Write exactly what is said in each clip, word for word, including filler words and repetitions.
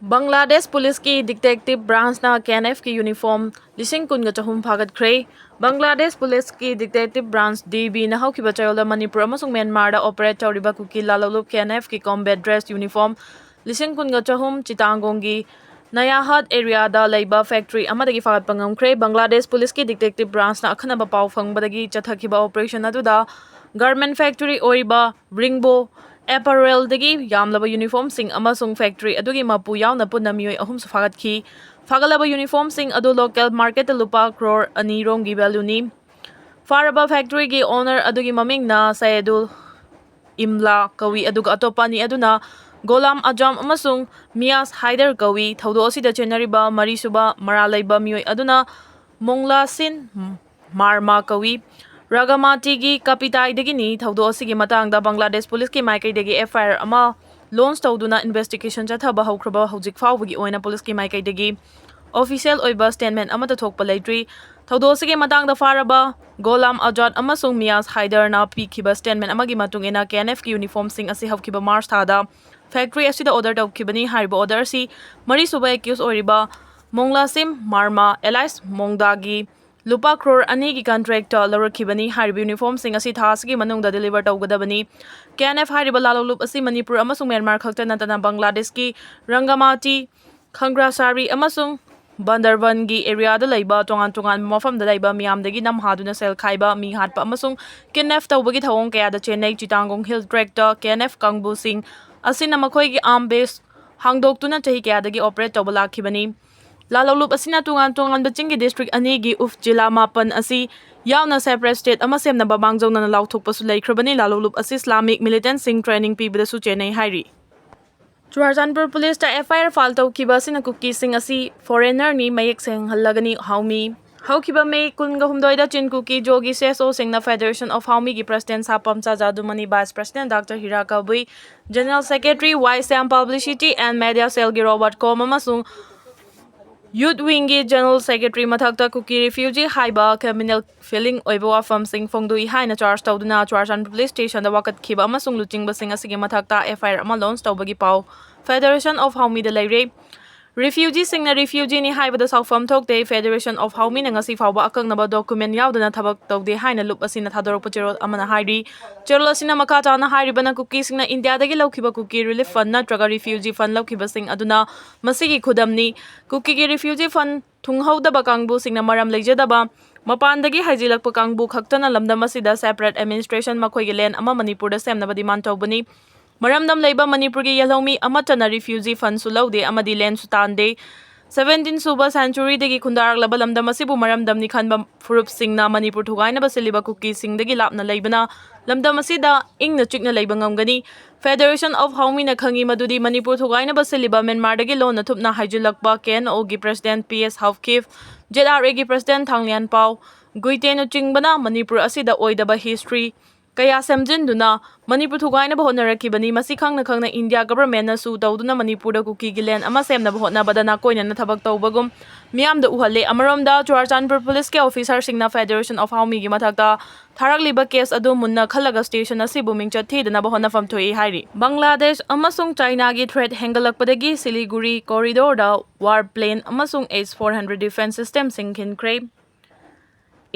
ꯕꯪꯒ꯭ꯂꯥꯗꯦꯁ ꯄꯨꯂꯤꯁꯀꯤ detective ꯕ꯭ꯔꯥꯟꯁꯅ K and ꯑꯦꯐꯀꯤ uniform ꯂꯤꯁꯤꯡ ꯀꯨꯟꯒ ꯆꯍꯨꯝ ꯐꯥꯒꯠꯈ꯭ꯔꯦ꯫ ꯕꯪꯒ꯭ꯂꯥꯗꯦꯁ ꯄꯨꯂꯤꯁꯀꯤ ꯗꯤꯇꯦꯛꯇꯤꯚ ꯕ꯭ꯔꯥꯟꯁ ꯗꯤ ꯕꯤꯅ ꯍꯧꯈꯤꯕ ꯆꯌꯣꯜꯗ ꯃꯅꯤꯄꯨꯔ ꯑꯃꯁꯨꯡ ꯃ꯭ꯌꯥꯟꯃꯥꯔꯗ ꯑꯣꯄꯔꯦꯠ ꯇꯧꯔꯤꯕ ꯀꯨꯀꯤ ꯂꯥꯂꯣꯂꯨꯞ ꯀꯦ ꯑꯦꯟ ꯑꯦꯐꯀꯤ ꯀꯣꯝꯕꯦꯠ ꯗ꯭ꯔꯦꯁ ꯌꯨꯅꯤꯐꯣꯔꯝ ꯂꯤꯁꯤꯡ ꯀꯨꯟꯒ ꯆꯍꯨꯝ ꯆꯤꯇꯥꯡꯒꯣꯡꯒꯤ ꯅꯌꯥꯍꯠ ꯑꯦꯔꯤꯌꯥꯗ ꯂꯩꯕ ꯐꯦꯛꯇꯔꯤ ꯑꯃꯗꯒꯤ ꯐꯥꯒꯠꯄ ꯉꯝꯈ꯭ꯔꯦ꯫ ꯕꯪꯒ꯭ꯂꯥꯗꯦꯁ ꯄꯨꯂꯤꯁꯀꯤ ꯗꯤꯇꯦꯛꯇꯤꯚ ꯕ꯭ꯔꯥꯟꯁꯅ ꯑꯈꯟꯅꯕ ꯄꯥꯎ ꯐꯪꯕꯗꯒꯤ ꯆꯠꯊꯈꯤꯕ ꯑꯣꯄꯔꯦꯁꯟ ꯑꯗꯨꯗ ꯒꯥꯔꯃꯦꯟ ꯐꯦꯛꯇꯔꯤ ꯑꯣꯏꯔꯤꯕ ꯔꯤꯡꯕꯣ ꯑꯦꯄꯔꯦꯜꯗꯒꯤ ꯌꯥꯝꯂꯕ ꯌꯨꯅꯤꯐꯣꯔꯝꯁꯤꯡ ꯑꯃꯁꯨꯡ ꯐꯦꯛꯇꯔꯤ ꯑꯗꯨꯒꯤ ꯃꯄꯨ ꯌꯥꯎꯅ ꯄꯨꯟꯅ ꯃꯤꯑꯣꯏ ꯑꯍꯨꯝꯁꯨ ꯐꯥꯒꯠꯈꯤ꯫ ꯐꯥꯒꯠꯂꯕ ꯌꯨꯅꯤꯐꯣꯔꯝꯁꯤꯡ ꯑꯗꯨ ꯂꯣꯀꯦꯜ ꯃꯥꯔꯀꯦꯠꯇ ꯂꯨꯄꯥ ꯀ꯭ꯔꯣꯔ ꯑꯅꯤ ꯔꯣꯝꯒꯤ ꯚꯦꯂꯨꯅꯤ꯫ ꯐꯥꯔꯕ ꯐꯦꯛꯇꯔꯤꯒꯤ ꯑꯣꯅꯔ ꯑꯗꯨꯒꯤ ꯃꯃꯤꯡꯅ ꯁꯌꯦꯗꯨꯜ ꯏꯝꯂꯥ ꯀꯧꯏ, ꯑꯗꯨꯒ ꯑꯇꯣꯞꯄ ꯑꯅꯤ ꯑꯗꯨꯅ ꯒꯣꯂꯥꯝ ꯑꯖꯥꯝ ꯑꯃꯁꯨꯡ ꯃꯤꯌꯥꯁ ꯍꯥꯏꯗꯔ ꯀꯧꯏ꯫ ꯊꯧꯗꯣꯛ ꯑꯁꯤꯗ ꯆꯦꯟꯅꯔꯤꯕ ꯃꯔꯤꯁꯨꯕ ꯃꯔꯥꯜ ꯂꯩꯕ ꯃꯤꯑꯣꯏ ꯑꯗꯨꯅ ꯃꯣꯡꯂꯥꯁꯤꯟ ꯃꯥꯔꯃꯥ ꯀꯧꯏ꯫ ꯔꯥꯒꯥꯃꯥꯇꯤꯒꯤ ꯀꯥꯄꯤꯇꯥꯏꯗꯒꯤꯅꯤ꯫ ꯊꯧꯗꯣꯛ ꯑꯁꯤꯒꯤ ꯃꯇꯥꯡꯗ ꯕꯪꯒ꯭ꯂꯥꯗꯦꯁ ꯄꯨꯂꯤꯁꯀꯤ ꯃꯥꯏꯀꯩꯗꯒꯤ ꯑꯦꯐ ꯑꯥꯏ ꯑꯥꯔ ꯑꯃ ꯂꯣꯟꯆ ꯇꯧꯗꯨꯅ ꯏꯟꯚꯦꯁꯇꯤꯒꯦꯁꯟ ꯆꯠꯊꯕ ꯍꯧꯈ꯭ꯔꯕ ꯍꯧꯖꯤꯛ ꯐꯥꯎꯕꯒꯤ ꯑꯣꯏꯅ ꯄꯨꯂꯤꯁꯀꯤ ꯃꯥꯏꯀꯩꯗꯒꯤ ꯑꯣꯐꯤꯁꯤꯌꯦꯜ ꯑꯣꯏꯕ ꯁ꯭ꯇꯦꯠꯃꯦꯟ ꯑꯃꯠꯇ ꯊꯣꯛꯄ ꯂꯩꯇ꯭ꯔꯤ꯫ ꯊꯧꯗꯣꯛ ꯑꯁꯤꯒꯤ ꯃꯇꯥꯡꯗ ꯐꯥꯔꯕ ꯒꯣꯂꯥꯝ ꯑꯖꯥꯗ ꯑꯃꯁꯨꯡ ꯃꯤꯌꯥꯁ ꯍꯥꯏꯗꯔꯅ ꯄꯤꯈꯤꯕ ꯁ꯭ꯇꯦꯠꯃꯦꯟ ꯑꯃꯒꯤ ꯃꯇꯨꯡ ꯏꯟꯅ, ꯀꯦ ꯑꯦꯟ ꯑꯦꯐꯀꯤ ꯌꯨꯅꯤꯐꯣꯔꯝꯁꯤꯡ ꯑꯁꯤ ꯍꯧꯈꯤꯕ ꯃꯥꯔꯆ ꯊꯥꯗ ꯐꯦꯛꯇꯔꯤ ꯑꯁꯤꯗ ꯑꯣꯔꯗꯔ ꯇꯧꯈꯤꯕꯅꯤ꯫ ꯍꯥꯏꯔꯤꯕ ꯑꯣꯔꯗꯔ ꯑꯁꯤ ꯃꯔꯤꯁꯨꯕ ꯑꯦꯀ꯭ꯌꯨꯁ ꯑꯣꯏꯔꯤꯕ ꯃꯣꯡꯂꯥꯁꯤꯝ ꯃꯥꯔꯃꯥ ꯑꯦꯂꯥꯏꯁ ꯃꯣꯡꯗꯥꯒꯤ ꯂꯨꯄꯥ ꯀ꯭ꯔꯣꯔ ꯑꯅꯤꯒꯤ ꯀꯟꯇ꯭ꯔꯦꯛꯇ ꯂꯧꯔꯛꯈꯤꯕꯅꯤ꯫ ꯍꯥꯏꯔꯤꯕ ꯌꯨꯅꯤꯐꯣꯔꯝꯁꯤꯡ ꯑꯁꯤ ꯊꯥ ꯑꯁꯤꯒꯤ ꯃꯅꯨꯡꯗ ꯗꯦꯂꯤꯚꯔ ꯇꯧꯒꯗꯕꯅꯤ꯫ ꯀꯦ ꯑꯦꯟ ꯑꯦꯐ ꯍꯥꯏꯔꯤꯕ ꯂꯥꯂꯣꯂꯨꯞ ꯑꯁꯤ ꯃꯅꯤꯄꯨꯔ ꯑꯃꯁꯨꯡ ꯃ꯭ꯌꯥꯟꯃꯥꯔ ꯈꯛꯇ ꯅꯠꯇꯅ ꯕꯪꯒ꯭ꯂꯥꯗꯦꯁꯀꯤ ꯔꯪꯒꯥꯃꯥꯇꯤ, ꯈꯪꯒ꯭ꯔꯥꯁꯥꯔꯤ ꯑꯃꯁꯨꯡ ꯕꯟꯗꯔꯕꯟꯒꯤ ꯑꯦꯔꯤꯌꯥꯗ ꯂꯩꯕ ꯇꯣꯉꯥꯟ ꯇꯣꯉꯥꯟꯕ ꯃꯐꯝꯗ ꯂꯩꯕ ꯃꯤꯌꯥꯝꯗꯒꯤ ꯅꯝꯍꯥꯗꯨꯅ ꯁꯦꯜ ꯈꯥꯏꯕ, ꯃꯤ ꯍꯥꯠꯄ ꯑꯃꯁꯨꯡ ꯀꯤꯗꯅꯦꯞ ꯇꯧꯕꯒꯤ ꯊꯧꯑꯣꯡ ꯀꯌꯥꯗ ꯆꯦꯟꯅꯩ꯫ ꯆꯤꯇꯥꯡꯒꯣꯡ ꯍꯤꯜ ꯇ꯭ꯔꯦꯛꯇ ꯀꯦ ꯑꯦꯟ ꯑꯦꯐ ꯀꯥꯡꯕꯨꯁꯤꯡ ꯑꯁꯤꯅ ꯃꯈꯣꯏꯒꯤ ꯑꯥꯔꯝ ꯕꯦꯁ ꯍꯥꯡꯗꯣꯛꯇꯨꯅ ꯆꯍꯤ ꯀꯌꯥꯗꯒꯤ ꯑꯣꯄꯔꯦꯠ ꯇꯧꯕ ꯂꯥꯛꯈꯤꯕꯅꯤ꯫ ꯂꯥꯂꯣꯂꯨꯞ ꯑꯁꯤꯅ ꯇꯣꯉꯥꯟ ꯇꯣꯉꯥꯟꯕ ꯆꯤꯡꯒꯤ ꯗꯤꯁꯇ꯭ꯔꯤꯛ ꯑꯅꯤꯒꯤ ꯎꯐ ꯖꯤꯂꯥ ꯃꯥꯄꯟ ꯑꯁꯤ ꯌꯥꯎꯅ ꯁꯦꯄꯔꯦꯠ ꯁ꯭ꯇꯦꯠ ꯑꯃ ꯁꯦꯝꯅꯕ ꯃꯥꯡꯖꯧꯅꯅ ꯂꯥꯎꯊꯣꯛꯄꯁꯨ ꯂꯩꯈ꯭ꯔꯕꯅꯤ꯫ ꯂꯥꯂꯣꯂꯨꯞ ꯑꯁꯤ ꯏꯁꯂꯥꯃꯤꯛ ꯃꯤꯂꯤꯇꯦꯟꯠꯁꯤꯡ ꯇ꯭ꯔꯦꯅꯤꯡ ꯄꯤꯕꯗꯁꯨ ꯆꯦꯟꯅꯩ ꯍꯥꯏꯔꯤ꯫ ꯆꯨꯔꯥꯆꯥꯟꯄꯨꯔ ꯄꯨꯂꯤꯁꯇ ꯑꯦꯐ ꯑꯥꯏ ꯑꯥꯔ ꯐꯥꯏꯜ ꯇꯧꯈꯤꯕ ꯑꯁꯤꯅ ꯀꯨꯀꯤꯁꯤꯡ ꯑꯁꯤ ꯐꯣꯔꯦꯅꯔꯅꯤ, ꯃꯌꯦꯛ ꯁꯦꯡꯍꯜꯂꯒꯅꯤ꯫ ꯍꯥꯎꯃꯤ꯫ ꯍꯧꯈꯤꯕ ꯃꯦ ꯀꯨꯟꯒ ꯍꯨꯝꯗꯣꯏꯗ ꯆꯤꯟ ꯀꯨꯀꯤ ꯖꯣꯒꯤ ꯁꯤ ꯑꯦꯁ ꯑꯣꯁꯤꯡꯅ ꯐꯦꯗꯔꯦꯁꯟ ꯑꯣꯐ ꯍꯥꯎꯃꯤꯒꯤ ꯄ꯭ꯔꯁꯤꯗꯦꯟ ꯁꯥꯄꯝ ꯆꯥꯖꯥꯗꯨꯃꯅꯤ, vice president doctor Hira Kabui, general secretary Y Shyam, publicity and media ꯁꯦꯜꯒꯤ ꯔꯣꯕꯥꯔꯠ ꯀꯣꯝ ꯑꯃꯁꯨꯡ ꯌꯨꯠ ꯋꯤꯡꯒꯤ ꯖꯦꯅꯔꯦꯜ ꯁꯦꯀ꯭ꯔꯦꯇꯔꯤ ꯃꯊꯛꯇ ꯀꯨꯀꯤ ꯔꯤꯐ꯭ꯌꯨꯖꯤ ꯍꯥꯏꯕ ꯀ꯭ꯔꯤꯃꯤꯅꯦꯜ ꯐꯤꯂꯤꯡ ꯑꯣꯏꯕ ꯋꯥꯐꯝꯁꯤꯡ ꯐꯣꯡꯗꯣꯛꯏ ꯍꯥꯏꯅ ꯆꯥꯔꯖ ꯇꯧꯗꯨꯅ ꯆꯨꯔꯥꯆꯥꯟꯄꯨꯔ ꯄꯨꯂꯤꯁ ꯁ꯭ꯇꯦꯁꯟꯗ ꯋꯥꯀꯠꯈꯤꯕ ꯑꯃꯁꯨꯡ ꯂꯨꯆꯤꯡꯕꯁꯤꯡ ꯑꯁꯤꯒꯤ ꯃꯊꯛꯇ ꯑꯦꯐ ꯑꯥꯏ ꯑꯥꯔ ꯑꯃ ꯂꯣꯟꯆ ꯇꯧꯕꯒꯤ ꯄꯥꯎ Federation of Haomi ꯗ ꯂꯩꯔꯦ꯫ Refugee ꯁꯤꯡꯅ refugee ꯅꯤ ꯍꯥꯏꯕꯗ ꯁꯥꯎꯐꯝ ꯊꯣꯛꯇꯦ꯫ Federation of Haomi ꯅ ꯉꯁꯤ ꯐꯥꯎꯕ ꯑꯀꯛꯅꯕ document ꯌꯥꯎꯗꯅ ꯊꯕꯛ ꯇꯧꯗꯦ ꯍꯥꯏꯅ ꯂꯨꯞ ꯑꯁꯤꯅ ꯊꯥꯗꯣꯔꯛꯄ ꯆꯦꯔꯣꯜ ꯑꯃꯅ ꯍꯥꯏꯔꯤ꯫ ꯆꯦꯔꯣꯜ ꯑꯁꯤꯅ ꯃꯈꯥ ꯇꯥꯅ ꯍꯥꯏꯔꯤꯕꯅ ꯀꯨꯀꯤꯁꯤꯡꯅ ꯏꯟꯗꯤꯌꯥꯗꯒꯤ ꯂꯧꯈꯤꯕ ꯀꯨꯀꯤ relief fund ꯅꯠꯇ꯭ꯔꯒ refugee fund ꯂꯧꯈꯤꯕꯁꯤꯡ ꯑꯗꯨꯅ ꯃꯁꯤꯒꯤ ꯈꯨꯗꯝꯅꯤ꯫ ꯀꯨꯀꯤꯒꯤ refugee fund ꯊꯨꯡꯍꯧꯗꯕ ꯀꯥꯡꯕꯨꯁꯤꯡꯅ ꯃꯔꯝ ꯂꯩꯖꯗꯕ ꯃꯄꯥꯟꯗꯒꯤ ꯍꯥꯏꯖꯤꯜꯂꯛꯄ ꯀꯥꯡꯕꯨ ꯈꯛꯇꯅ ꯂꯝꯗꯝ ꯑꯁꯤꯗ separate administration ꯃꯈꯣꯏꯒꯤ land ꯑꯃ ꯃꯅꯤꯄꯨꯔꯗ ꯁꯦꯝꯅꯕ demand ꯇꯧꯕꯅꯤ꯫ ꯃꯔꯝꯗꯝ ꯂꯩꯕ ꯃꯅꯤꯄꯨꯔꯒꯤ ꯌꯦꯜꯍꯧꯃꯤ ꯑꯃꯠꯇꯅ refugee fund ꯁꯨ ꯂꯧꯗꯦ ꯑꯃꯗꯤ land ꯁꯨ ꯇꯥꯟꯗꯦ꯫ Seventeen ꯁꯨꯕ century ꯗꯒꯤ ꯈꯨꯟꯗꯥꯔꯛꯂꯕ ꯂꯝꯗꯝ ꯑꯁꯤꯕꯨ ꯃꯔꯝꯗꯝꯅꯤ ꯈꯟꯕ ꯐꯨꯔꯨꯞꯁꯤꯡꯅ ꯃꯅꯤꯄꯨꯔ ꯊꯨꯒꯥꯏꯅꯕ ꯁꯤꯜꯂꯤꯕ ꯀꯨꯀꯤꯁꯤꯡꯗꯒꯤ ꯂꯥꯞꯅ ꯂꯩꯕꯅ ꯂꯝꯗꯝ ꯑꯁꯤꯗ ꯏꯪꯅ ꯆꯤꯛꯅ ꯂꯩꯕ ꯉꯝꯒꯅꯤ꯫ Federation of Haomi ꯅ ꯈꯪꯏ ꯃꯗꯨꯗꯤ ꯃꯅꯤꯄꯨꯔ ꯊꯨꯒꯥꯏꯅꯕ ꯁꯤꯜꯂꯤꯕ ꯃ꯭ꯌꯥꯟꯃꯥꯔꯗꯒꯤ ꯂꯣꯟꯅ ꯊꯨꯞꯅ ꯍꯥꯏꯖꯤꯜꯂꯛꯄ K N O ꯒꯤ president P S Haokip, Z R A ꯒꯤ president ꯊꯥꯡꯂꯤꯌꯥꯟꯄꯥꯎ ꯒꯨꯏꯇꯦꯟꯅꯆꯤꯡꯕꯅ ꯃꯅꯤꯄꯨꯔ ꯑꯁꯤꯗ ꯑꯣꯏꯗꯕ history ꯀꯌꯥ ꯁꯦꯝꯖꯤꯟꯗꯨꯅ ꯃꯅꯤꯄꯨꯔ ꯊꯨꯒꯥꯏꯅꯕ ꯍꯣꯠꯅꯔꯛꯈꯤꯕꯅꯤ꯫ ꯃꯁꯤ ꯈꯪꯅ ꯈꯪꯅ ꯏꯟꯗꯤꯌꯥ government ꯅꯁꯨ ꯇꯧꯗꯨꯅ ꯃꯅꯤꯄꯨꯔꯗ ꯀꯨꯀꯤꯒꯤ land ꯑꯃ ꯁꯦꯝꯅꯕ ꯍꯣꯠꯅꯕꯗ ꯅꯥꯀꯣꯏꯅꯅ ꯊꯕꯛ ꯇꯧꯕꯒꯨꯝ ꯃꯤꯌꯥꯝꯗ ꯎꯍꯜꯂꯦ꯫ ꯑꯃꯔꯣꯝꯗ ꯆꯨꯔꯥꯆꯥꯟꯄꯨꯔ police ꯀꯤ officer ꯁꯤꯡꯅ Federation of Haomi ꯒꯤ ꯃꯊꯛꯇ ꯊꯥꯔꯛꯂꯤꯕ case ꯑꯗꯨ ꯃꯨꯟꯅ ꯈꯜꯂꯒ station ꯑꯁꯤꯕꯨ ꯃꯤꯡꯆꯠ ꯊꯤꯗꯅꯕ ꯍꯣꯠꯅꯐꯝ ꯊꯣꯛꯏ ꯍꯥꯏꯔꯤ꯫ ꯕꯪꯒ꯭ꯂꯥꯗꯦꯁ ꯑꯃꯁꯨꯡ ꯆꯥꯏꯅꯥꯒꯤ threat ꯍꯦꯟꯒꯠꯂꯛꯄꯗꯒꯤ ꯁꯤꯂꯤꯒꯨꯔꯤ corridor ꯗ war plane ꯑꯃꯁꯨꯡ S four hundred defense system ꯁꯤꯡ ꯈꯤꯟꯈ꯭ꯔꯦ꯫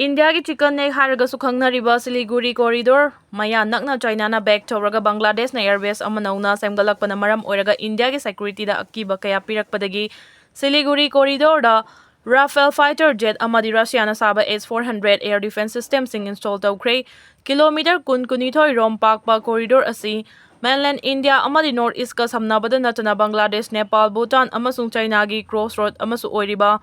ꯏꯟꯗꯤꯌꯥꯒꯤ chicken neck ꯍꯥꯏꯔꯒꯁꯨ ꯈꯪꯅꯔꯤꯕ ꯁꯤꯂꯤꯒꯨꯔꯤ corridor ꯃꯌꯥ ꯅꯛꯅ ꯆꯥꯏꯅꯥꯅ back ꯇꯧꯔꯒ ꯕꯪꯒ꯭ꯂꯥꯗꯦꯁꯅ airbase ꯑꯃ ꯅꯧꯅ ꯁꯦꯝꯒꯠꯂꯛꯄꯅ ꯃꯔꯝ ꯑꯣꯏꯔꯒ ꯏꯟꯗꯤꯌꯥꯒꯤ security ꯗ ꯑꯀꯤꯕ ꯀꯌꯥ ꯄꯤꯔꯛꯄꯗꯒꯤ ꯁꯤꯂꯤꯒꯨꯔꯤ corridor ꯗ Rafale fighter jet ꯑꯃꯗꯤ ꯔꯁꯤꯌꯥꯅ ꯁꯥꯕ S four hundred air defense system ꯁꯤꯡ install ꯇꯧꯈ꯭ꯔꯦ꯫ Kilometer ꯀꯨꯟ ꯀꯨꯟꯅꯤꯊꯣꯏ ꯔꯣꯝ ꯄꯥꯛꯄ corridor ꯑꯁꯤ mainland India ꯑꯃꯗꯤ North East ꯀ ꯁꯝꯅꯕꯗ ꯅꯠꯇꯅ ꯕꯪꯒ꯭ꯂꯥꯗꯦꯁ, ꯅꯦꯄꯥꯜ, ꯚꯨꯇꯥꯟ ꯑꯃꯁꯨꯡ ꯆꯥꯏꯅꯥꯒꯤ crossroad ꯑꯃꯁꯨ ꯑꯣꯏꯔꯤꯕ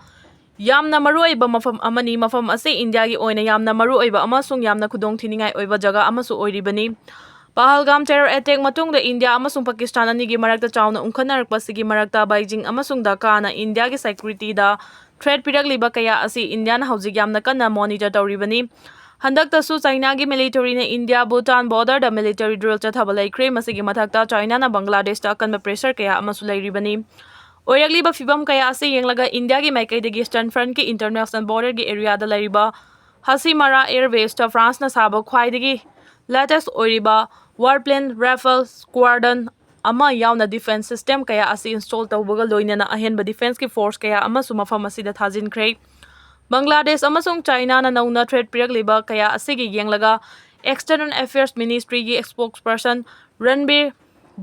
ꯌꯥꯝꯅ ꯃꯔꯨꯑꯣꯏꯕ ꯃꯐꯝ ꯑꯃꯅꯤ꯫ ꯃꯐꯝ ꯑꯁꯤ ꯏꯟꯗꯤꯌꯥꯒꯤ ꯑꯣꯏꯅ ꯌꯥꯝꯅ ꯃꯔꯨꯑꯣꯏꯕ ꯑꯃꯁꯨꯡ ꯌꯥꯝꯅ ꯈꯨꯗꯣꯡꯊꯤꯅꯤꯡꯉꯥꯏ ꯑꯣꯏꯕ ꯖꯒꯥ ꯑꯃꯁꯨ ꯑꯣꯏꯔꯤꯕꯅꯤ꯫ ꯄꯍꯜꯒꯥꯝ terror attack ꯃꯇꯨꯡꯗ ꯏꯟꯗꯤꯌꯥ ꯑꯃꯁꯨꯡ ꯄꯥꯀꯤꯁꯇꯥꯟ ꯑꯅꯤꯒꯤ ꯃꯔꯛꯇ ꯆꯥꯎꯅ ꯎꯪꯈꯠꯅꯔꯛꯄꯁꯤꯒꯤ ꯃꯔꯛꯇ ꯕꯩꯖꯤꯡ ꯑꯃꯁꯨꯡ ꯙꯥꯀꯥꯅ ꯏꯟꯗꯤꯌꯥꯒꯤ security ꯗ threat ꯄꯤꯔꯛꯂꯤꯕ ꯀꯌꯥ ꯑꯁꯤ ꯏꯟꯗꯤꯌꯥꯅ ꯍꯧꯖꯤꯛ ꯌꯥꯝꯅ ꯀꯟꯅ monitor ꯇꯧꯔꯤꯕꯅꯤ꯫ ꯍꯟꯗꯛꯇꯁꯨ ꯆꯥꯏꯅꯥꯒꯤ military ꯅ ꯏꯟꯗꯤꯌꯥ ꯚꯨꯇꯥꯟ border ꯗ military drill ꯆꯠꯊꯕ ꯂꯩꯈ꯭ꯔꯦ꯫ ꯃꯁꯤꯒꯤ ꯃꯊꯛꯇ ꯆꯥꯏꯅꯥꯅ ꯕꯪꯒ꯭ꯂꯥꯗꯦꯁꯇ ꯑꯀꯟꯕ pressure ꯀꯌꯥ ꯑꯃꯁꯨ ꯂꯩꯔꯤꯕꯅꯤ꯫ ꯑꯣꯏꯔꯛꯂꯤꯕ ꯐꯤꯕꯝ ꯀꯌꯥ ꯑꯁꯤ ꯌꯦꯡꯂꯒ ꯏꯟꯗꯤꯌꯥꯒꯤ ꯃꯥꯏꯀꯩꯗꯒꯤ Eastern Front ꯀꯤ international border ꯒꯤ area ꯗ ꯂꯩꯔꯤꯕ ꯍꯁꯤꯃꯥꯔꯥ airbase ꯇ France ꯅ ꯁꯥꯕ ꯈ꯭ꯋꯥꯏꯗꯒꯤ latest ꯑꯣꯏꯔꯤꯕ war plane Rafale Squadron ꯑꯃ ꯌꯥꯎꯅ defence system ꯀꯌꯥ ꯑꯁꯤ install ꯇꯧꯕꯒ ꯂꯣꯏꯅꯅ ꯑꯍꯦꯟꯕ defenceꯀꯤ force ꯀꯌꯥ ꯑꯃꯁꯨ ꯃꯐꯝ ꯑꯁꯤꯗ ꯊꯥꯖꯤꯟꯈ꯭ꯔꯦ꯫ ꯕꯪꯒ꯭ꯂꯥꯗꯦꯁ ꯑꯃꯁꯨꯡ ꯆꯥꯏꯅꯥꯅ ꯅꯧꯅ threat ꯄꯤꯔꯛꯂꯤꯕ ꯀꯌꯥ ꯑꯁꯤꯒꯤ ꯌꯦꯡꯂꯒ External Affairs Ministryꯒꯤ spokesperson ꯔꯟꯕꯤꯔ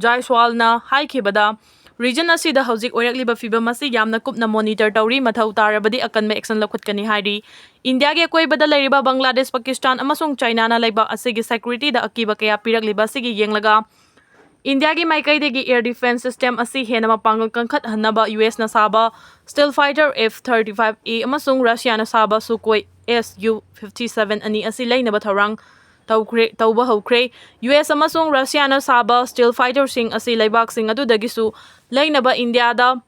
ꯖꯥꯏꯁ꯭ꯋꯥꯜꯅ ꯍꯥꯏꯈꯤꯕꯗ, region ꯑꯁꯤꯗ ꯍꯧꯖꯤꯛ ꯑꯣꯏꯔꯛꯂꯤꯕ ꯐꯤꯚꯝ ꯑꯁꯤ ꯌꯥꯝꯅ ꯀꯨꯞꯅ monitor ꯇꯧꯔꯤ, ꯃꯊꯧ ꯇꯥꯔꯕꯗꯤ ꯑꯀꯟꯕ action ꯂꯧꯈꯠꯀꯅꯤ ꯍꯥꯏꯔꯤ꯫ ꯏꯟꯗꯤꯌꯥꯒꯤ ꯑꯀꯣꯏꯕꯗ ꯂꯩꯔꯤꯕ ꯕꯪꯒ꯭ꯂꯥꯗꯦꯁ, ꯄꯥꯀꯤꯁꯇꯥꯟ ꯑꯃꯁꯨꯡ ꯆꯥꯏꯅꯥꯅ ꯂꯩꯕꯥꯛ ꯑꯁꯤꯒꯤ securityꯗ ꯑꯀꯤꯕ ꯀꯌꯥ ꯄꯤꯔꯛꯂꯤꯕ ꯑꯁꯤꯒꯤ ꯌꯦꯡꯂꯒ, ꯏꯟꯗꯤꯌꯥꯒꯤ ꯃꯥꯏꯀꯩꯗꯒꯤ air defence system ꯑꯁꯤ ꯍꯦꯟꯅ ꯃꯄꯥꯡꯒꯜ ꯀꯟꯈꯠꯍꯟꯅꯕ ꯌꯨ ꯑꯦꯁꯅ ꯁꯥꯕ stealth fighter F thirty-five A ꯑꯃꯁꯨꯡ ꯔꯁꯤꯌꯥꯅ ꯁꯥꯕ Sukhoi S U fifty-seven ꯑꯅꯤ ꯑꯁꯤ ꯂꯩꯅꯕ ꯊꯧꯔꯥꯡ ꯇꯧꯈ꯭ꯔꯦ, ꯇꯧꯕ ꯍꯧꯈ꯭ꯔꯦ꯫ ꯌꯨ ꯑꯦꯁ ꯑꯃꯁꯨꯡ ꯔꯁꯤꯌꯥꯅ ꯁꯥꯕ stealth fighterꯁꯤꯡ ꯑꯁꯤ ꯂꯩꯕꯥꯛꯁꯤꯡ ꯑꯗꯨꯗꯒꯤꯁꯨ ꯂꯩꯅꯕ ꯏꯟꯗꯤꯌꯥꯗ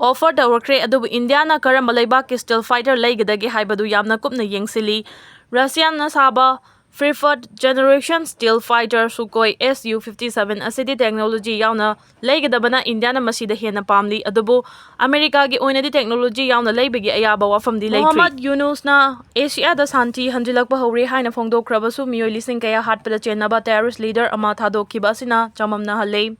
offer ꯇꯧꯔꯛꯈ꯭ꯔꯦ, ꯑꯗꯨꯕꯨ ꯏꯟꯗꯤꯌꯥꯅ ꯀꯔꯝꯕ ꯂꯩꯕꯥꯛꯀꯤ stealth fighter ꯂꯩꯒꯗꯒꯦ ꯍꯥꯏꯕꯗꯨ ꯌꯥꯝꯅ ꯀꯨꯞꯅ ꯌꯦꯡꯁꯤꯜꯂꯤ꯫ ꯔꯁꯤꯌꯥꯅ ꯁꯥꯕ preferred generation stealth fighter Sukhoi S U fifty-seven ꯑꯁꯤꯗꯤ technology ꯌꯥꯎꯅ ꯂꯩꯒꯗꯕꯅ ꯏꯟꯗꯤꯌꯥꯅ ꯃꯁꯤꯗ ꯍꯦꯟꯅ ꯄꯥꯝꯂꯤ, ꯑꯗꯨꯕꯨ ꯑꯃꯦꯔꯤꯀꯥꯒꯤ ꯑꯣꯏꯅꯗꯤ technology ꯌꯥꯎꯅ ꯂꯩꯕꯒꯤ ꯑꯌꯥꯕ ꯋꯥꯐꯝꯗꯤ ꯂꯩꯇ꯭ꯔꯤ꯫ ꯃꯣꯍꯝꯃꯗ ꯌꯨꯅꯨꯁꯅ ꯑꯦꯁꯤꯌꯥꯗ ꯁꯥꯟꯇꯤ ꯍꯟꯖꯤꯜꯂꯛꯄ ꯍꯧꯔꯦ ꯍꯥꯏꯅ ꯐꯣꯡꯗꯣꯛꯈ꯭ꯔꯕꯁꯨ, ꯃꯤꯑꯣꯏ ꯂꯤꯁꯤꯡ ꯀꯌꯥ ꯍꯥꯠꯄꯗ ꯆꯦꯟꯅꯕ terrorist leader ꯑꯃ ꯊꯥꯗꯣꯛꯈꯤꯕ ꯑꯁꯤꯅ ꯆꯃꯝꯅꯍꯜꯂꯦ꯫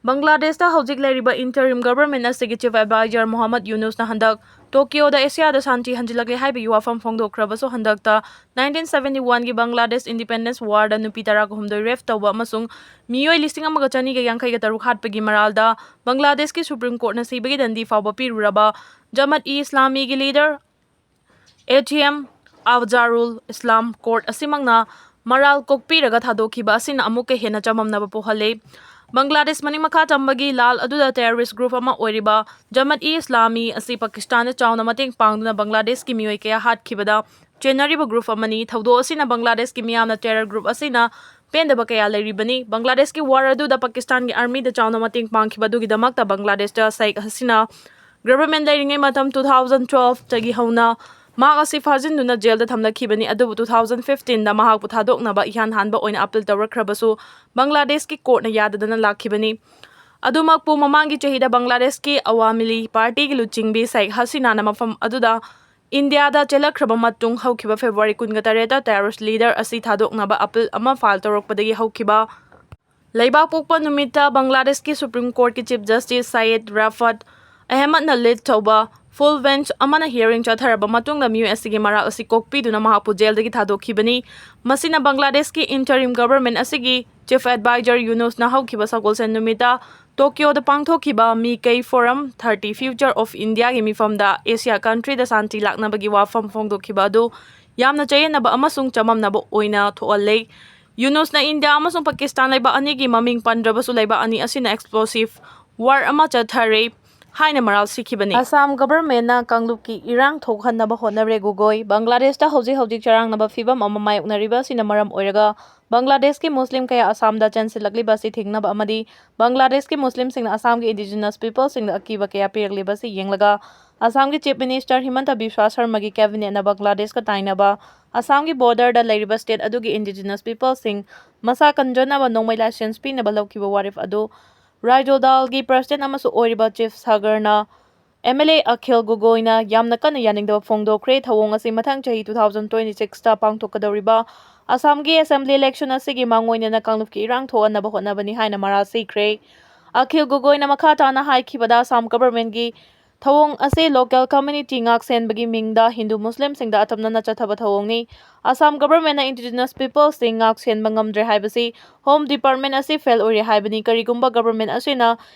ꯕꯪꯒ꯭ꯂꯥꯗꯦꯁꯇ ꯍꯧꯖꯤꯛ ꯂꯩꯔꯤꯕ interim government ꯑꯁꯤꯒꯤ chief advisor ꯃꯣꯍꯝꯃꯗ ꯌꯨꯅꯨꯁꯅ ꯍꯟꯗꯛ ꯇꯣꯀꯤꯌꯣꯗ ꯑꯦꯁꯤꯌꯥꯗ ꯁꯥꯟꯇꯤ ꯍꯟꯖꯤꯜꯂꯛꯂꯦ ꯍꯥꯏꯕꯒꯤ ꯋꯥꯐꯝ ꯐꯣꯡꯗꯣꯛꯈ꯭ꯔꯕꯁꯨ, ꯍꯟꯗꯛꯇ nineteen seventy-oneꯒꯤ ꯕꯪꯒ꯭ꯂꯥꯗꯦꯁ independence warꯗ ꯅꯨꯄꯤ ꯇꯔꯥꯒ ꯍꯨꯝꯗꯣꯏ rape ꯇꯧꯕ ꯑꯃꯁꯨꯡ ꯃꯤꯑꯣꯏ ꯂꯤꯁꯤꯡ ꯑꯃꯒ ꯆꯅꯤꯒ ꯌꯥꯡꯈꯩꯒ ꯇꯔꯨꯛ ꯍꯥꯠꯄꯒꯤ ꯃꯔꯥꯜꯗ ꯕꯪꯒ꯭ꯂꯥꯗꯦꯁꯀꯤ Supreme Courtꯅ ꯁꯤꯕꯒꯤ ꯗꯟꯗꯤ ꯐꯥꯎꯕ ꯄꯤꯔꯨꯔꯕ ꯖꯃꯠ-ꯏ-ꯏꯁꯂꯥꯃꯤꯒꯤ leader A T M Afzarul Islam court ꯑꯁꯤꯃꯛꯅ ꯃꯔꯥꯜ ꯀꯣꯛꯄꯤꯔꯒ ꯊꯥꯗꯣꯛꯈꯤꯕ ꯑꯁꯤꯅ ꯑꯃꯨꯛꯀ ꯍꯦꯟꯅ ꯆꯃꯝꯅꯕ ꯄꯣꯛꯍꯜꯂꯦ꯫ ꯕꯪꯒ꯭ꯂꯥꯗꯦꯁ ꯃꯅꯤꯡ ꯃꯈꯥ ꯊꯝꯕꯒꯤ ꯂꯥꯜ ꯑꯗꯨꯗ terrorist group ꯑꯃ ꯑꯣꯏꯔꯤꯕ ꯖꯃꯠ-ꯏ-ꯏꯁꯂꯥꯃꯤ ꯑꯁꯤ ꯄꯥꯀꯤꯁꯇꯥꯟꯗ ꯆꯥꯎꯅ ꯃꯇꯦꯡ ꯄꯥꯡꯗꯨꯅ ꯕꯪꯒ꯭ꯂꯥꯗꯦꯁꯀꯤ ꯃꯤꯑꯣꯏ ꯀꯌꯥ ꯍꯥꯠꯈꯤꯕꯗ ꯆꯦꯟꯅꯔꯤꯕ group ꯑꯃꯅꯤ꯫ ꯊꯧꯗꯣꯛ ꯑꯁꯤꯅ ꯕꯪꯒ꯭ꯂꯥꯗꯦꯁꯀꯤ ꯃꯤꯌꯥꯝꯅ terror group ꯑꯁꯤꯅ ꯄꯦꯟꯗꯕ ꯀꯌꯥ ꯂꯩꯔꯤꯕꯅꯤ꯫ ꯕꯪꯒ꯭ꯂꯥꯗꯦꯁꯀꯤ war ꯑꯗꯨꯗ ꯄꯥꯀꯤꯁꯇꯥꯟꯒꯤ armyꯗ ꯆꯥꯎꯅ ꯃꯇꯦꯡ ꯄꯥꯡꯈꯤꯕ ꯑꯗꯨꯒꯤꯗꯃꯛꯇ ꯕꯪꯒ꯭ꯂꯥꯗꯦꯁꯇ ꯁꯦꯏꯈ ꯍꯁꯤꯅꯥ government ꯂꯩꯔꯤꯉꯩ ꯃꯇꯝ two thousand twelveꯇꯒꯤ ꯍꯧꯅ ꯃꯍꯥꯛ ꯑꯁꯤ ꯐꯥꯖꯤꯟꯗꯨꯅ ꯖꯦꯜꯗ ꯊꯝꯂꯛꯈꯤꯕꯅꯤ, ꯑꯗꯨꯕꯨ two thousand fifteenꯗ ꯃꯍꯥꯛꯄꯨ ꯊꯥꯗꯣꯛꯅꯕ ꯏꯍꯥꯟ ꯍꯥꯟꯕ ꯑꯣꯏꯅ appeal ꯇꯧꯔꯛꯈ꯭ꯔꯕꯁꯨ ꯕꯪꯒ꯭ꯂꯥꯗꯦꯁꯀꯤ courtꯅ ꯌꯥꯗꯗꯅ ꯂꯥꯛꯈꯤꯕꯅꯤ꯫ ꯑꯗꯨꯃꯛꯄꯨ, ꯃꯃꯥꯡꯒꯤ ꯆꯍꯤꯗ ꯕꯪꯒ꯭ꯂꯥꯗꯦꯁꯀꯤ ꯑꯋꯥꯃꯤ ꯂꯤꯒ partyꯒꯤ ꯂꯨꯆꯤꯡꯕꯤ ꯁꯦꯏꯈ ꯍꯁꯤꯅꯥꯅ ꯃꯐꯝ ꯑꯗꯨꯗ ꯏꯟꯗꯤꯌꯥꯗ ꯆꯦꯜꯂꯛꯈ꯭ꯔꯕ ꯃꯇꯨꯡ ꯍꯧꯈꯤꯕ February ꯀꯨꯟꯒ ꯇꯔꯦꯠꯇ terrorist leader ꯑꯁꯤ ꯊꯥꯗꯣꯛꯅꯕ appeal ꯑꯃ file ꯇꯧꯔꯛꯄꯗꯒꯤ ꯍꯧꯈꯤꯕ ꯂꯩꯕꯥꯛ ꯄꯣꯛꯄ ꯅꯨꯃꯤꯠꯇ ꯕꯪꯒ꯭ꯂꯥꯗꯦꯁꯀꯤ Supreme Courtꯀꯤ Chief Justice Syed Rafat Ahmedꯅ lead ꯇꯧꯕ full bench ꯑꯃꯅ hearing ꯆꯠꯊꯔꯕ ꯃꯇꯨꯡꯗ ꯃꯤꯑꯣꯏ ꯑꯁꯤꯒꯤ ꯃꯔꯥꯜ ꯑꯁꯤ ꯀꯣꯛꯄꯤꯗꯨꯅ ꯃꯍꯥꯛꯄꯨ ꯖꯦꯜꯗꯒꯤ ꯊꯥꯗꯣꯛꯈꯤꯕꯅꯤ꯫ ꯃꯁꯤꯅ ꯕꯪꯒ꯭ꯂꯥꯗꯦꯁꯀꯤ interim government ꯑꯁꯤꯒꯤ Chief Advisor ꯌꯨꯅꯨꯁꯅ ꯍꯧꯈꯤꯕ ꯁꯒꯣꯜꯁꯦꯟ ꯅꯨꯃꯤꯠꯇ ꯇꯣꯀꯤꯌꯣꯗ ꯄꯥꯡꯊꯣꯛꯈꯤꯕ ꯃꯤꯀꯩ Forum thirty Future of Indiaꯒꯤ ꯃꯤꯐꯝꯗ Asia countryꯗ ꯁꯥꯟꯇꯤ ꯂꯥꯛꯅꯕꯒꯤ ꯋꯥꯐꯝ ꯐꯣꯡꯗꯣꯛꯈꯤꯕ ꯑꯗꯨ ꯌꯥꯝꯅ ꯆꯌꯦꯠꯅꯕ ꯑꯃꯁꯨꯡ ꯆꯃꯝꯅꯕ ꯑꯣꯏꯅ ꯊꯣꯛꯍꯜꯂꯦ꯫ ꯌꯨꯅꯨꯁꯅ ꯏꯟꯗꯤꯌꯥ ꯑꯃꯁꯨꯡ ꯄꯥꯀꯤꯁꯇꯥꯟ ꯂꯩꯕꯥꯛ ꯑꯅꯤꯒꯤ ꯃꯃꯤꯡ ꯄꯟꯗ꯭ꯔꯕꯁꯨ ꯂꯩꯕꯥꯛ ꯑꯅꯤ ꯑꯁꯤꯅ explosive war ꯑꯃ ꯆꯠꯊꯔꯦ ꯍꯥꯏꯅ ꯃꯔꯥꯜ ꯁꯤꯈꯤꯕꯅꯤ꯫ ꯑꯁꯥꯝ governmentꯅ ꯀꯥꯡꯂꯨꯞꯀꯤ ꯏꯔꯥꯡ ꯊꯣꯛꯍꯟꯅꯕ ꯍꯣꯠꯅꯔꯦ꯫ ꯒꯣꯒꯣꯏ, ꯕꯪꯒ꯭ꯂꯥꯗꯦꯁꯇ ꯍꯧꯖꯤꯛ ꯍꯧꯖꯤꯛ ꯆꯔꯥꯡꯅꯕ ꯐꯤꯚꯝ ꯑꯃ ꯃꯥꯌꯣꯛꯅꯔꯤꯕ ꯑꯁꯤꯅ ꯃꯔꯝ ꯑꯣꯏꯔꯒ ꯕꯪꯒ꯭ꯂꯥꯗꯦꯁꯀꯤ ꯃꯨꯁꯂꯤꯝ ꯀꯌꯥ ꯑꯁꯥꯝꯗ ꯆꯦꯟꯁꯤꯜꯂꯛꯂꯤꯕ ꯑꯁꯤ ꯊꯤꯡꯅꯕ ꯑꯃꯗꯤ ꯕꯪꯒ꯭ꯂꯥꯗꯦꯁꯀꯤ ꯃꯨꯁꯂꯤꯝꯁꯤꯡꯅ ꯑꯁꯥꯝꯒꯤ indigenous peopleꯁꯤꯡꯗ ꯑꯀꯤꯕ ꯀꯌꯥ ꯄꯤꯔꯛꯂꯤꯕ ꯑꯁꯤ ꯌꯦꯡꯂꯒ ꯑꯁꯥꯝꯒꯤ Chief Minister ꯍꯤꯃꯟꯇ ꯕꯤꯁ꯭ꯋꯥ ꯁꯔꯃꯒꯤ cabinetꯅ ꯕꯪꯒ꯭ꯂꯥꯗꯦꯁꯀ ꯇꯥꯏꯅꯕ ꯑꯁꯥꯝꯒꯤ borderꯗ ꯂꯩꯔꯤꯕ state ꯑꯗꯨꯒꯤ indigenous peopleꯁꯤꯡ ꯃꯁꯥ ꯀꯟꯖꯅꯕ ꯅꯣꯡꯃꯩ license ꯄꯤꯅꯕ ꯂꯧꯈꯤꯕ ꯋꯥꯔꯦꯞ ꯑꯗꯨ ꯔꯥꯏꯖꯣ ꯗꯜꯒꯤ president ꯑꯃꯁꯨ ꯑꯣꯏꯔꯤꯕ ꯆꯤꯐ ꯁꯥꯒꯔꯅ MLA ꯑꯈꯤꯜ ꯒꯣꯒꯣꯏꯅ ꯌꯥꯝꯅ ꯀꯟꯅ ꯌꯥꯅꯤꯡꯗꯕ ꯐꯣꯡꯗꯣꯛꯈ꯭ꯔꯦ꯫ ꯊꯧꯑꯣꯡ ꯑꯁꯤ ꯃꯊꯪ ꯆꯍꯤ two thousand twenty sixꯇ ꯄꯥꯡꯊꯣꯛꯀꯗꯧꯔꯤꯕ ꯑꯁꯥꯝꯒꯤ assembly election ꯑꯁꯤꯒꯤ ꯃꯥꯡꯑꯣꯏꯅꯅ ꯀꯥꯡꯂꯨꯞꯀꯤ ꯏꯔꯥꯡ ꯊꯣꯛꯍꯟꯅꯕ ꯍꯣꯠꯅꯕꯅꯤ ꯍꯥꯏꯅ ꯃꯔꯥꯜ ꯁꯤꯈ꯭ꯔꯦ꯫ ꯑꯈꯤꯜ ꯒꯣꯒꯣꯏꯅ ꯃꯈꯥ ꯇꯥꯅ ꯍꯥꯏꯈꯤꯕꯗ, ꯑꯁꯥꯝ governmentꯀꯤ ꯊꯧꯑꯣꯡ ꯑꯁꯤ local community ꯉꯥꯛ ꯁꯦꯟꯕꯒꯤ ꯃꯤꯡꯗ ꯍꯤꯟꯗꯨ ꯃꯨꯁꯂꯤꯝꯁꯤꯡꯗ ꯑꯇꯝꯅꯅ ꯆꯠꯊꯕ ꯊꯧꯑꯣꯡꯅꯤ꯫ ꯑꯁꯥꯝ governmentꯅ indigenous peopleꯁꯤꯡ ꯉꯥꯛ ꯁꯦꯟꯕ ꯉꯝꯗ꯭ꯔꯦ ꯍꯥꯏꯕꯁꯤ Home Department ꯑꯁꯤ fail ꯑꯣꯏꯔꯦ ꯍꯥꯏꯕꯅꯤ꯫ ꯀꯔꯤꯒꯨꯝꯕ government ꯑꯁꯤꯅ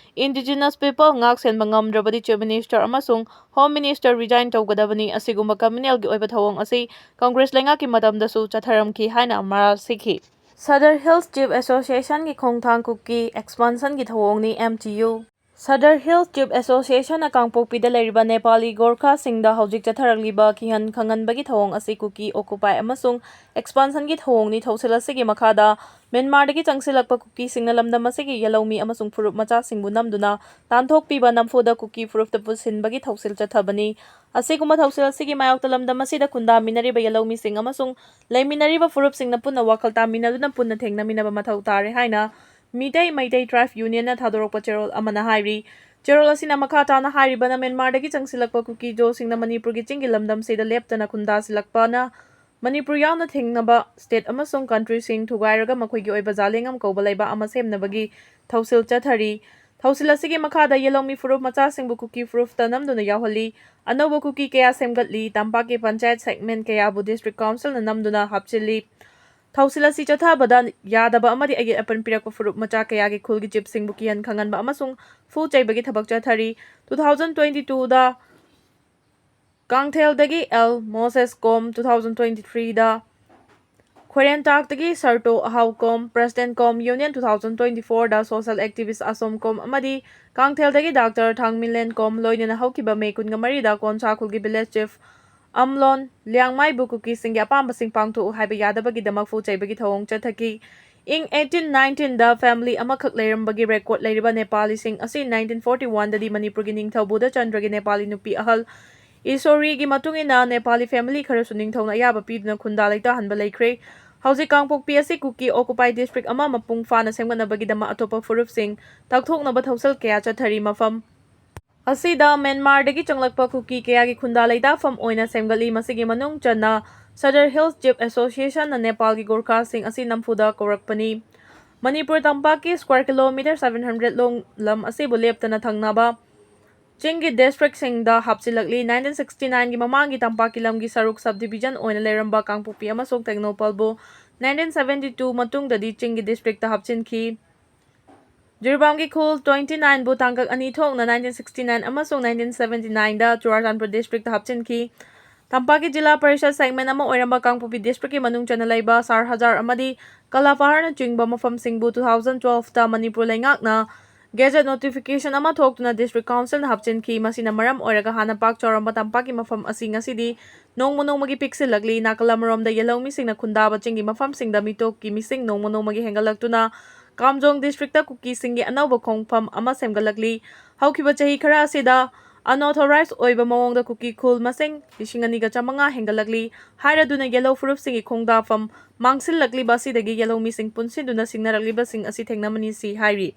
indigenous people ꯉꯥꯛ ꯁꯦꯟꯕ ꯉꯝꯗ꯭ꯔꯕꯗꯤ Chief Minister ꯑꯃꯁꯨꯡ Home Minister resign ꯇꯧꯒꯗꯕꯅꯤ꯫ ꯑꯁꯤꯒꯨꯝꯕ criminalꯒꯤ ꯑꯣꯏꯕ ꯊꯧꯑꯣꯡ ꯑꯁꯤ Congress ꯂꯩꯉꯥꯛꯀꯤ ꯃꯇꯝꯗꯁꯨ ꯆꯠꯊꯔꯝꯈꯤ ꯍꯥꯏꯅ ꯃꯔꯥꯜ ꯁꯤꯈꯤ꯫ Sadar Hills Chief Associationꯒꯤ ꯈꯣꯡꯊꯥꯡ ꯀꯨꯀꯤ expansionꯒꯤ ꯊꯧꯑꯣꯡꯅꯤ꯫ MTU꯫ Sadar Hills Chief Associationꯅ ꯀꯥꯡꯄꯣꯛꯄꯤꯗ ꯂꯩꯔꯤꯕ ꯅꯦꯄꯥꯂꯤ ꯒꯣꯔꯈꯥꯁꯤꯡꯗ ꯍꯧꯖꯤꯛ ꯆꯠꯊꯔꯛꯂꯤꯕ ꯀꯤꯍꯟ ꯈꯪꯍꯟꯕꯒꯤ ꯊꯧꯑꯣꯡ ꯑꯁꯤ ꯀꯨꯀꯤ occupy ꯑꯃꯁꯨꯡ expansionꯒꯤ ꯊꯧꯑꯣꯡꯅꯤ꯫ ꯊꯧꯁꯤꯜ ꯑꯁꯤꯒꯤ ꯃꯈꯥꯗ ꯃ꯭ꯌꯥꯟꯃꯥꯔꯗꯒꯤ ꯆꯪꯁꯤꯜꯂꯛꯄ ꯀꯨꯀꯤꯁꯤꯡꯅ ꯂꯝꯗꯝ ꯑꯁꯤꯒꯤ ꯌꯦꯜꯍꯧꯃꯤ ꯑꯃꯁꯨꯡ ꯐꯨꯔꯨꯞ ꯃꯆꯥꯁꯤꯡꯕꯨ ꯅꯝꯗꯨꯅ ꯇꯥꯟꯊꯣꯛꯄꯤꯕ, ꯅꯝꯐꯨꯗ ꯀꯨꯀꯤ ꯐꯨꯔꯨꯞꯇ ꯄꯨꯁꯤꯟꯕꯒꯤ ꯊꯧꯁꯤꯜ ꯆꯠꯊꯕꯅꯤ꯫ ꯑꯁꯤꯒꯨꯝꯕ ꯊꯧꯁꯤꯜ ꯑꯁꯤꯒꯤ ꯃꯥꯌꯣꯛꯇ ꯂꯝꯗꯝ ꯑꯁꯤꯗ ꯈꯨꯟꯗꯥꯃꯤꯟꯅꯔꯤꯕ ꯌꯦꯜꯍꯧꯃꯤꯁꯤꯡ ꯑꯃꯁꯨꯡ ꯂꯩꯃꯤꯟꯅꯔꯤꯕ ꯐꯨꯔꯨꯞꯁꯤꯡꯅ ꯄꯨꯟꯅ ꯋꯥꯈꯜ ꯇꯥꯃꯤꯟꯅꯗꯨꯅ ꯄꯨꯟꯅ ꯊꯦꯡꯅꯃꯤꯟꯅꯕ ꯃꯊꯧ ꯇꯥꯔꯦ ꯍꯥꯏꯅ ꯃꯤꯇꯩ ꯃꯩꯇꯩ Tribe Unionꯅ ꯊꯥꯗꯣꯔꯛꯄ ꯆꯦꯔꯣꯜ ꯑꯃꯅ ꯍꯥꯏꯔꯤ꯫ ꯆꯦꯔꯣꯜ ꯑꯁꯤꯅ ꯃꯈꯥ ꯇꯥꯅ ꯍꯥꯏꯔꯤꯕꯅ, ꯃ꯭ꯌꯥꯟꯃꯥꯔꯗꯒꯤ ꯆꯪꯁꯤꯜꯂꯛꯄ ꯀꯨꯀꯤ ꯖꯣꯁꯤꯡꯅ ꯃꯅꯤꯄꯨꯔꯒꯤ ꯆꯤꯡꯒꯤ ꯂꯝꯗꯝꯁꯤꯗ ꯂꯦꯞꯇꯅ ꯈꯨꯟꯗꯥꯁꯤꯜꯂꯛꯄꯅ ꯃꯅꯤꯄꯨꯔ ꯌꯥꯎꯅ ꯊꯦꯡꯅꯕ state ꯑꯃꯁꯨꯡ countryꯁꯤꯡ ꯊꯨꯒꯥꯏꯔꯒ ꯃꯈꯣꯏꯒꯤ ꯑꯣꯏꯕ ꯖꯥꯂꯦꯡꯉꯝ ꯀꯧꯕ ꯂꯩꯕꯥꯛ ꯑꯃ ꯁꯦꯝꯅꯕꯒꯤ ꯊꯧꯁꯤꯜ ꯆꯠꯊꯔꯤ꯫ ꯊꯧꯁꯤꯜ ꯑꯁꯤꯒꯤ ꯃꯈꯥꯗ ꯌꯦꯜꯍꯧꯃꯤ ꯐꯨꯔꯨꯞ ꯃꯆꯥꯁꯤꯡꯕꯨ ꯀꯨꯀꯤ ꯐꯨꯔꯨꯞꯇ ꯅꯝꯗꯨꯅ ꯌꯥꯎꯍꯜꯂꯤ꯫ ꯑꯅꯧꯕ ꯀꯨꯀꯤ ꯀꯌꯥ ꯁꯦꯝꯒꯠꯂꯤ꯫ ꯇꯝꯄꯥꯛꯀꯤ ꯄꯟꯆꯥꯌꯠ segment ꯀꯌꯥꯕꯨ district councilꯅ ꯅꯝꯗꯨꯅ ꯍꯥꯞꯆꯤꯜꯂꯤ꯫ ꯊꯧꯁꯤꯜ ꯑꯁꯤ ꯆꯠꯊꯕꯗ ꯌꯥꯗꯕ ꯑꯃꯗꯤ ꯑꯌꯦꯠ ꯑꯄꯟ ꯄꯤꯔꯛꯄ ꯐꯨꯔꯨꯞ ꯃꯆꯥ ꯀꯌꯥꯒꯤ ꯈꯨꯜꯒꯤ chiefꯁꯤꯡꯕꯨ ꯀꯤꯍꯟ ꯈꯪꯍꯟꯕ ꯑꯃꯁꯨꯡ ꯐꯨ ꯆꯩꯕꯒꯤ ꯊꯕꯛ ꯆꯠꯊꯔꯤ꯫ Two thousand twenty twoꯗ ꯀꯥꯡꯊꯦꯜꯗꯒꯤ ꯑꯦꯜ ꯃꯣꯁꯦꯁ ꯀꯣꯝ, two thousand twenty threeꯗ ꯈꯣꯏꯔꯦꯟꯇꯥꯛꯇꯒꯤ ꯁꯔꯇꯣ ꯑꯍꯥꯎ ꯀꯣꯝ, president ꯀꯣꯝ, union, two thousand twenty fourꯗ social activist ꯑꯁꯣꯝ ꯀꯣꯝ ꯑꯃꯗꯤ ꯀꯥꯡꯊꯦꯜꯗꯒꯤ ꯗꯥꯛꯇꯔ ꯊꯥꯡꯃꯤꯂꯦꯟ ꯀꯣꯝ, ꯂꯣꯏꯅꯅ ꯍꯧꯈꯤꯕ ꯃꯦ ꯀꯨꯟꯃꯔꯤꯗ ꯀꯣꯟꯁꯥ ꯈꯨꯜꯒꯤ village chief ꯑꯝꯂꯣꯟ ꯂꯤꯌꯥꯡꯃꯥꯏꯕꯨ ꯀꯨꯀꯤꯁꯤꯡꯒꯤ ꯑꯄꯥꯝꯕꯁꯤꯡ ꯄꯥꯡꯊꯣꯛꯎ ꯍꯥꯏꯕ ꯌꯥꯗꯕꯒꯤꯗꯃꯛ ꯐꯨ ꯆꯩꯕꯒꯤ ꯊꯧꯑꯣꯡ ꯆꯠꯊꯈꯤ꯫ ꯏꯪ eighteen nineteenꯗ family ꯑꯃꯈꯛ ꯂꯩꯔꯝꯕꯒꯤ record ꯂꯩꯔꯤꯕ ꯅꯦꯄꯥꯂꯤꯁꯤꯡ ꯑꯁꯤ nineteen forty oneꯗꯗꯤ ꯃꯅꯤꯄꯨꯔꯒꯤ ꯅꯤꯡꯊꯧ ꯕꯨꯙꯆꯟꯗ꯭ꯔꯒꯤ ꯅꯦꯄꯥꯂꯤ ꯅꯨꯄꯤ ꯑꯍꯜ ꯏꯁꯣꯔꯤꯒꯤ ꯃꯇꯨꯡ ꯏꯟꯅ ꯅꯦꯄꯥꯂꯤ family ꯈꯔꯁꯨ ꯅꯤꯡꯊꯧꯅ ꯑꯌꯥꯕ ꯄꯤꯗꯨꯅ ꯈꯨꯟꯗꯥ ꯂꯩꯇꯥꯍꯟꯕ ꯂꯩꯈ꯭ꯔꯦ꯫ ꯍꯧꯖꯤꯛ ꯀꯥꯡꯄꯣꯛꯄꯤ ꯑꯁꯤ ꯀꯨꯀꯤ occupied district ꯑꯃ ꯃꯄꯨꯡ ꯐꯥꯅ ꯁꯦꯝꯒꯠꯅꯕꯒꯤꯗꯃꯛ ꯑꯇꯣꯞꯄ ꯐꯨꯔꯨꯞꯁꯤꯡ ꯇꯛꯊꯣꯛꯅꯕ ꯊꯧꯁꯤꯜ ꯀꯌꯥ ꯆꯠꯊꯔꯤ꯫ ꯃꯐꯝ ꯑꯁꯤꯗ ꯃ꯭ꯌꯥꯟꯃꯥꯔꯗꯒꯤ ꯆꯪꯂꯛꯄ ꯀꯨꯀꯤ ꯀꯌꯥꯒꯤ ꯈꯨꯟꯗꯥ ꯂꯩꯇꯥꯐꯝ ꯑꯣꯏꯅ ꯁꯦꯝꯒꯠꯂꯤ꯫ ꯃꯁꯤꯒꯤ ꯃꯅꯨꯡ ꯆꯟꯅ Sadar Hills Chief Associationꯅ ꯅꯦꯄꯥꯜꯒꯤ ꯒꯣꯔꯈꯥꯁꯤꯡ ꯑꯁꯤ ꯅꯝꯐꯨꯗ ꯀꯧꯔꯛꯄꯅꯤ꯫ ꯃꯅꯤꯄꯨꯔ ꯇꯝꯄꯥꯛꯀꯤ square kilometre seven hundred ꯂꯣꯡ ꯂꯝ ꯑꯁꯤꯕꯨ ꯂꯦꯞꯇꯅ ꯊꯪꯅꯕ ꯆꯤꯡꯒꯤ districtꯁꯤꯡꯗ ꯍꯥꯞꯆꯤꯜꯂꯛꯂꯤ꯫ Nineteen sixty nineꯒꯤ ꯃꯃꯥꯡꯒꯤ ꯇꯝꯄꯥꯛꯀꯤ ꯂꯝꯒꯤ ꯁꯔꯨꯛ subdivision ꯑꯣꯏꯅ ꯂꯩꯔꯝꯕ ꯀꯥꯡꯄꯣꯛꯄꯤ ꯑꯃꯁꯨꯡ ꯇꯦꯡꯅꯧꯄꯜꯕꯨ nineteen seventy two ꯃꯇꯨꯡꯗꯗꯤ ꯆꯤꯡꯒꯤ districtꯇ ꯍꯥꯞꯆꯤꯟꯈꯤ꯫ ꯖꯤꯔꯤꯕꯥꯝꯒꯤ ꯈꯨꯜ twenty nineꯕꯨ ꯇꯥꯡꯀꯛ ꯑꯅꯤ ꯊꯣꯛꯅ nineteen sixty nine ꯑꯃꯁꯨꯡ nineteen seventy nineꯗ ꯆꯨꯔꯥꯆꯥꯟꯄꯨꯔ districtꯇ ꯍꯥꯞꯆꯤꯟꯈꯤ꯫ ꯇꯝꯄꯥꯛꯀꯤ ꯖꯤꯂꯥ ꯄꯔꯤꯁꯗ segment ꯑꯃ ꯑꯣꯏꯔꯝꯕ ꯀꯥꯡꯄꯣꯛꯄꯤ districtꯀꯤ ꯃꯅꯨꯡ ꯆꯟꯅ ꯂꯩꯕ ꯁꯥꯔ ꯍꯖꯥꯔ ꯑꯃꯗꯤ ꯀꯂꯥꯄꯍꯥꯔꯅꯆꯤꯡꯕ ꯃꯐꯝꯁꯤꯡꯕꯨ two thousand twelveꯇ ꯃꯅꯤꯄꯨꯔ ꯂꯩꯉꯥꯛꯅ gazette notification ꯑꯃ ꯊꯣꯛꯇꯨꯅ district councilꯅ ꯍꯥꯞꯆꯤꯟꯈꯤ꯫ ꯃꯁꯤꯅ ꯃꯔꯝ ꯑꯣꯏꯔꯒ ꯍꯥꯟꯅ ꯄꯥꯛ ꯆꯥꯎꯔꯝꯕ ꯇꯝꯄꯥꯛꯀꯤ ꯃꯐꯝ ꯑꯁꯤ ꯉꯁꯤꯗꯤ ꯅꯣꯡꯃ ꯅꯣꯡꯃꯒꯤ ꯄꯤꯛꯁꯤꯜꯂꯛꯂꯤ꯫ ꯅꯥꯀꯜ ꯑꯃꯔꯣꯝꯗ ꯌꯦꯜꯍꯧꯃꯤꯁꯤꯡꯅ ꯈꯨꯟꯗꯥꯕ ꯆꯤꯡꯒꯤ ꯃꯐꯝꯁꯤꯡꯗ ꯃꯤꯇꯣꯞꯀꯤ ꯃꯤꯁꯤꯡ ꯅꯣꯡꯃ ꯅꯣꯡꯃꯒꯤ ꯍꯦꯟꯒꯠꯂꯛꯇꯨꯅ ꯀꯥꯝꯖꯣꯡ districtꯇ ꯀꯨꯀꯤꯁꯤꯡꯒꯤ ꯑꯅꯧꯕ ꯈꯣꯡꯐꯝ ꯑꯃ ꯁꯦꯝꯒꯠꯂꯛꯂꯤ꯫ ꯍꯧꯈꯤꯕ ꯆꯍꯤ ꯈꯔ ꯑꯁꯤꯗ unauthorized ꯑꯣꯏꯕ ꯃꯑꯣꯡꯗ ꯀꯨꯀꯤ ꯈꯨꯜ ꯃꯁꯤꯡ ꯂꯤꯁꯤꯡ ꯑꯅꯤꯒ ꯆꯥꯃꯉꯥ ꯍꯦꯟꯒꯠꯂꯛꯂꯤ꯫ ꯍꯥꯏꯔꯗꯨꯅ ꯌꯦꯜꯍꯧ ꯐꯨꯔꯨꯞꯁꯤꯡꯒꯤ ꯈꯣꯡꯗꯥꯐꯝ ꯃꯥꯡꯁꯤꯜꯂꯛꯂꯤꯕ ꯑꯁꯤꯗꯒꯤ ꯌꯦꯜꯍꯧꯃꯤꯁꯤꯡ ꯄꯨꯟꯁꯤꯟꯗꯨꯅ ꯁꯤꯡꯅꯔꯛꯂꯤꯕꯁꯤꯡ ꯑꯁꯤ ꯊꯦꯡꯅꯃꯅꯤꯁꯤ ꯍꯥꯏꯔꯤ꯫